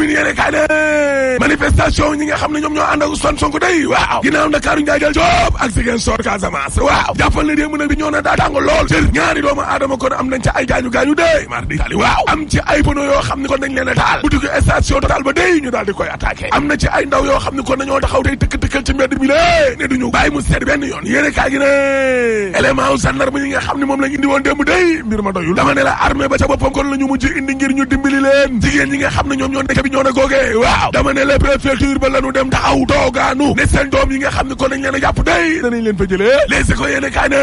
Tribune yéene kaay ne manifestation ñi nga xam ne ñoom ñoo ànd ak Ousmane Sonko day waaw ginnaaw Ndakaaru Ndiaye Jël Joob ak Ziguinchor Casamance waaw jàppal ne démb nag bi ñoo na daa tàng lool jër ñaari doomu aadama kon am nañ ca ay gaañu day mar di tali waaw am ci ay pono yoo xam ne kon dañ leen a taal butigu station Total ba day ñu daal di koy attaqué am na ci ay ndaw yoo xam ne kon dañoo taxaw tey tëkk-tëkkal ci mbedd mi lée ne duñu bàyyi mu seet benn yoon yéene kaay gi ne élément wu gendarme yi nga xam ne moom lañ indi woon démb day mbir ma doyul dama ne la armée ba ca boppam kon la ñu mujj indi ngir ñu dimbali leen jigéen ñi nga xam ne ñoom ñoo nekk bi ñoo na googee waaw dama ne la préfecture ba la ñu dem taxaw toogaanu ne seen doom yi nga xam ne kon dañ leen a jàpp day danañ leen fa jëlee les écoles yéene kaay ne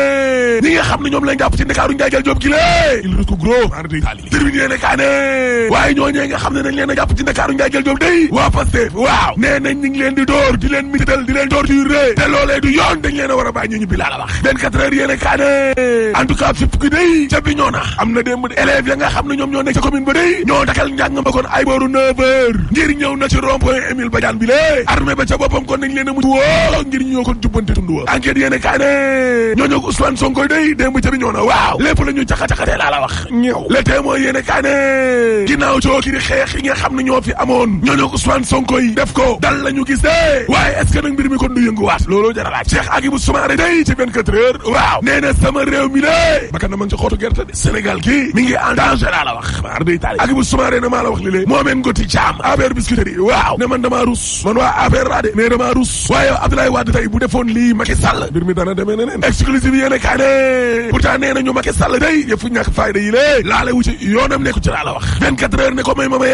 ñi nga xam ne ñoom lañ jàpp ci Ndakaaru Ndiaye Jël Joob gi lée il risque gros Tribune yéene kaay ne waaye ñooñee nga xam ne dañ leen a jàpp ci Ndakaaru Ndiaye Jël Joob day waa Pastef waaw nee nañ ñi ngi leen di door di leen mitital di leen torturer te loolee du yoon dañ leen a war a bàyyi ñu ñibbi laa la wax 24 heures yéene kaay ne en tout cas fipp gi day ca bi ñoo na am na démb élèves ya nga xam ne ñoom ñoo nekk ca commune ba day ñoo dakal njàng ma kon ay booru 9 heures ngir ñëw na ci rond-point Émile Badiane bi lée armée ba ca boppam kon nañ leen a mujj woo ngir ñu ñoo kon jubbante tund wa enquête yéene kaay ne ñoo ñoog Ousmane Sonko day démb ca bi ñoo na waaw lépp la ñu caxa-caxatee laa la wax ñëw le témoin yéene kaay ne ginnaaw cooki di xeex yi nga xam ne ñoo fi amoon ñoo ñoog Ousmane Sonko yi def ko dal lañu gis de waaye est-ce que nag mbir mi kon du yënguwaat looloo jar a laaj Cheikh Agibou Soumaré day ci 24 heures waaw nee na sama réew mi lée bakkan na ma ngi ci xootu gerte de Sénégal gii mi ngi en danger laa la wax mar day taali Agibou Soumaré ne maa la wax li lée Mohamed Ngoti Thiam affaire biscuiterie waaw ne man damaa rus man waa affaire laa de mais damaa rus waaye Abdoulaye Wade tey bu defoon lii Macky Sall mbir mi dana demee neneen exclusive yéene kaay ne pourtant nee nañu Macky Sall day yëfu ñàkk fayda yi lée laale wu ci yoonam nekku ci laa la wax 24 heures ne ko may ma ma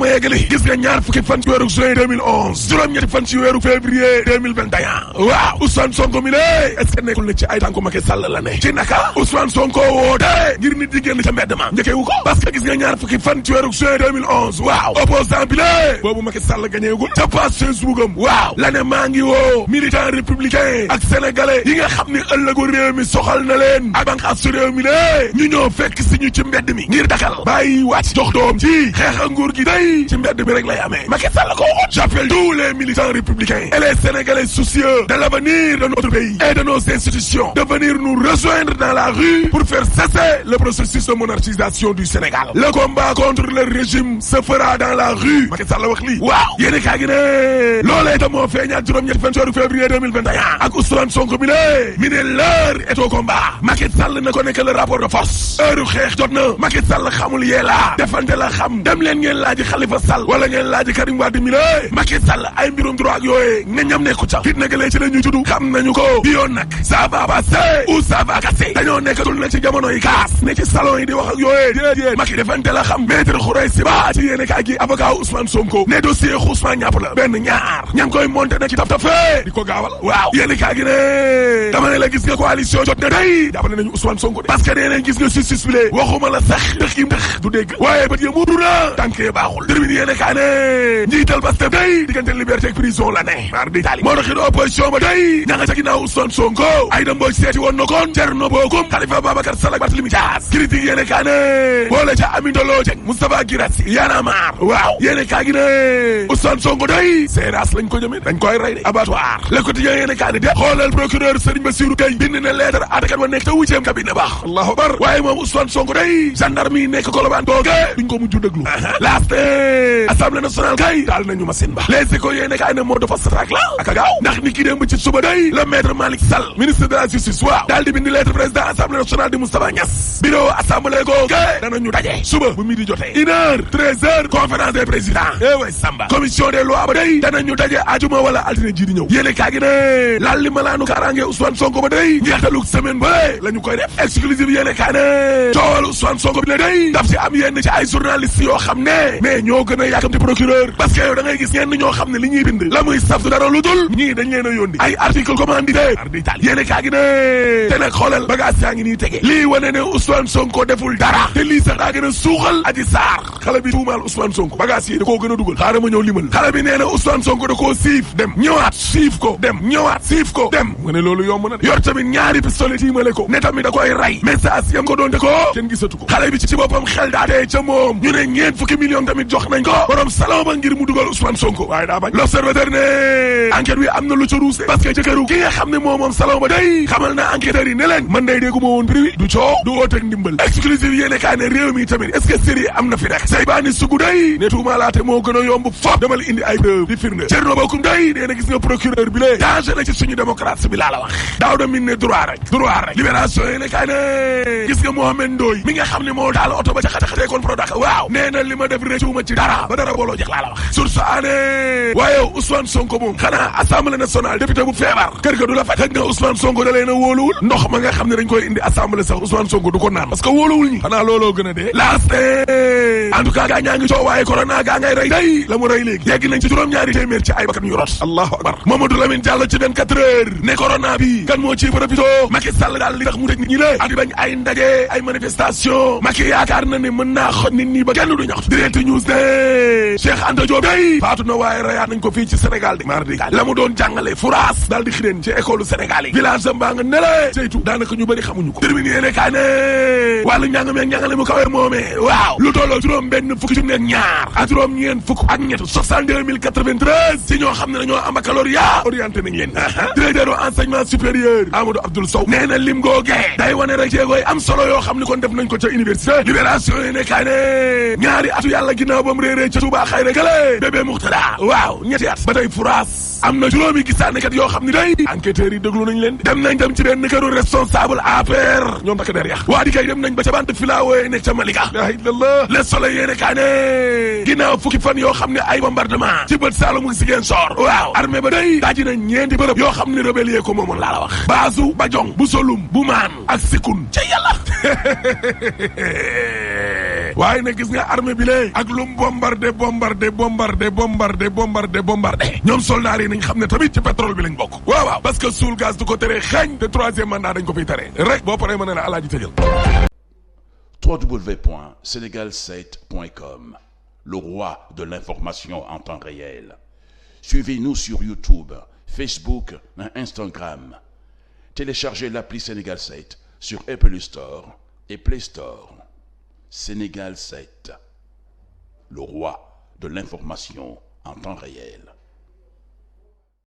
yeggali gis nga ñaar fukki fan ci weeru juin 2011 juróom-ñetti fan ci weeru février 2021 waaw Ousmane Sonko mi lée est-ce que nekkul ne ci ay tànku Macky Sall la ne ci naka Ousmane Sonko woote ngir nit di génn ca mbedd ma njëkkeewu ko parce que gis nga ñaar fukki fan ci weeru juin 2011 waaw opposant bi lée boobu Macky Sall gañeegul ca page Facebook am waaw la ne maa ngi woo militant républicain ak sénégalais yi nga xam ni ëllëgu réew mi soxal na leen ak banqaas su réew mi lée ñu ñoo fekk si ñu ci mbedd mi ngir dakal bàyyi wàcc jox doom ci xeex ak nguur gi day ci mbedd mi rek lay amee Macky Sall ko waxoon j'appelle tous les militants républicains et les sénégalais soucieux de l'avenir de notre pays et de nos institutions de venir nous rejoindre dans la rue pour faire cesser le processus de monarchisation du Sénégal. Le combat contre le régime se fera dans la rue Macky Sall wax lii waaw yéene kaa gi ne loolee itam moo feeñaat juróom-ñetti fan ci weeru février 2021 ak Ousmane Sonko mi ne mi ne l'heure est au combat Macky Sall na ko nekk le rapport de force heure xeex jot na Macky Sall xamul yee laa defante la xam dem leen ngeen laaji Khalifa Sall wala ngeen laaji Karim Wade mi ne Macky Sall ay mbirum droit ak yooyee nga ñam nekku ca fit nagalee ci la ñuy juddu xam nañu ko bi yoon nag ça va passer ou ça va casser dañoo nekkatul na ci jamono yi kaas ne ci salon yi di wax ak yooyee déedéet Macky defante la xam maître Khoureychi Ba ci yéene kaay gi avocat Ousmane Sonko ne dossier Ousmane ñàpp la benn ñaar ña ngi koy monté na ci taf tafee di ko gaawal waaw yéene kaay gi ne dama ne la gis nga coalition jot na day jàppale nañu Ousmane Sonko de parce que nee nañ gis nga justice bi lee waxuma la sax dëx yi dëx du dégg waaye bët ya muudu na tànkee baaxul Tribune yéene kaay ne njiital Pastef day diggante liberté ak prison la ne mar di taali moo taxit opposition ba day ña nga ca ginnaaw Ousmane Sonko ay da mbooj seeti woon na kon Thierno Bocoum Khalifa Babacar Sall ak Barthélémy Dias critique yéene kaay ne boole ca Aminata Lô Dieng Moustapha Guirassy Y'en a marre waaw yéene kaay gi ne Ousmane Sonko day seeraas lañ ko jëmee dañ koy rey de abattoir Le Quotidien yéene kaay ne de xoolal procureur Serigne Bassirou Gueye bind na lettre attakat wa nekk ca 8e cabinet baax Allahu akbar waaye moom Ousmane Sonko day gendarme yi nekk Colobane googe duñ ko mujj déglu laaste Assemblée nationale kay daal nañu machine ba Les Échos yéene kaay ne moo dafa satak la ak a gaaw ndax ni ki démb ci suba day le maître Malick Sall ministre de la justice waaw daal di bindi lettre président Assemblée nationale di Moustapha Niasse bureau assemblée googe danañu daje suba bu midi jotee 1h 13h conférence des présidents way Samba commission des lois ba day danañu daje ajuma wala altine ji di ñëw yéene kaa gi ne laal li malaanu kaaraange Ousmane Sonko ba day njeextalug semaine ba la ñu koy def exclusive yéene kaa ne coowal Ousmane Sonko bi la day daf ci am yenn ci ay journalistes yoo xam ne mais ñoo gën a yàkkamti procureur parce que yow da ngay gis ñenn ñoo xam ne li ñuy bind la muy saf du dara lu dul ñii dañ leen a yónni ay article commandité yéene kaa gi ne te nag xoolal bagage yaa ngi nii tege lii wane ne Ousmane Sonko deful dara te lii sax daa gën a suuxal Adji Sarr xale bi tuumaal Ousmane Sonko bagage yi da koo gën a dugal xaaral ma ñëw tiimal xale bi nee na Ousmane Sonko da koo siif dem ñëwaat siif ko dem ñëwaat siif ko dem mu ne loolu yomb na yor tamit ñaari pistolet tiimale ko ne tamit da koy rey message yam ko doon de ko kenn gisatu ko xale bi ci boppam xel daa dee ca moom ñu ne ñeent fukki millions tamit jox nañ ko borom salon ba ngir mu dugal Ousmane Sonko waaye daa bañ l'observateur ne enquête bi am na lu ca ruus parce que jëkkëru ki nga xam ne moom salon ba day xamal na enquêteurs yi ne leen man day dégguma woon bruit du coow du wooteeg ndimbal exclusive yéene kaay ne réew mi tamit est-ce que série am na fi rek say baani sugu day ne tuumaalaate moo gën a yomb fop demal indi ay preuve di firnde Thierno Bocoum day nee na gis nga procureur bi lée danger na ci suñu démocratie bi laa la wax daaw da min ne droit rek libération yéene kaay ne gis nga Mohamed Ndoye mi nga xam ne moo daal oto ba ca xate kon Prodac waaw nee na li ma def réccuuma ci dara ba dara booloo jeex laa la wax source aané waaye Ousmane Sonko moom xanaa assemblée nationale député bu feebar kër ga du la faj xëj na Ousmane Sonko da leen a wóoluwul ndox ma nga xam ne dañ koy indi assemblée sax Ousmane Sonko du ko naan parce que wóoluwul ñi xanaa looloo gën a dee laaste en tout cas gaa ñaa ngi coow waaye corona gaa ngay rey day la mu rey léegi yegg nañ ci juróom-ñaari téeméer ci ay bakkan yu rot allahu akbar Mamadou Lamine Diallo ci 24 heures ne corona bi kan moo ci profité Macky Sall daal li tax mu tëj nit ñi lée adi bañ ay ndaje ay manifestation Macky yaakaar na ne mën naa xot nit ñi ba kenn du ñaxtu direct news ne Cheikh Anta Diop day faatu na waaye reyaat nañ ko fii ci Sénégal di mardi la mu doon jàngale furaas daal di xireen ci école Sénégal yi village am baa nga nele saytu daanaka ñu bëri xamuñu ko terminé yéene kaay ne wàllu njàng meeg njàngale mu kawe moomee waaw lu tolloo juróom benn fukki junni ak ñaar ak juróom ñeen fukk ak ñett 62 093 ci ñoo xam ne dañoo am baccalauréat orienté nañ leen directeur u enseignement supérieur Amadou Abdoul Sow nee na lim googee day wane rek jéegooy am solo yoo xam ne kon def nañ ko ca université libération yéene kaay ne ñaari atu yàlla ginnaaw ba mu réeree ca Touba xayra gale bébé Muxtada waaw ñetti at ba tey furaas am na juróomi gisaanekat yoo xam ne day enquêteurs yi déglu nañ leen dem nañ dem ci benn këru responsable APR ñoom takk der yax waa di kay dem nañ ba ca bant filaawoye nekk ca Malika la ilallah le soleil yéene kaay ne ginnaaw fukki fan yoo xam ne ay bombardement ci bët Saalum ak Ziguinchor waaw armée ba day daaji nañ ñeenti bërëb yoo xam ne rebelle ko moomoon laa la wax baasu Bajong bu Solum bu maan ak Sikun ca yàlla waaye nag gis nga armée bi lee ak lum bombardé ñoom soldats yi nañ xam ne tamit ci pétrole bi lañ bokk waaw parce que suul gaz du ko tere xeeñ te troisième mandat dañ ko fiy tere rek boo paree mën na la alaaji tëjal www.senegal7.com, le roi de l'information en temps réel. Suivez-nous sur YouTube, Facebook et Instagram. Téléchargez l'appli Sénégal 7 sur Apple Store et Play Store. Sénégal 7, le roi de l'information en temps réel.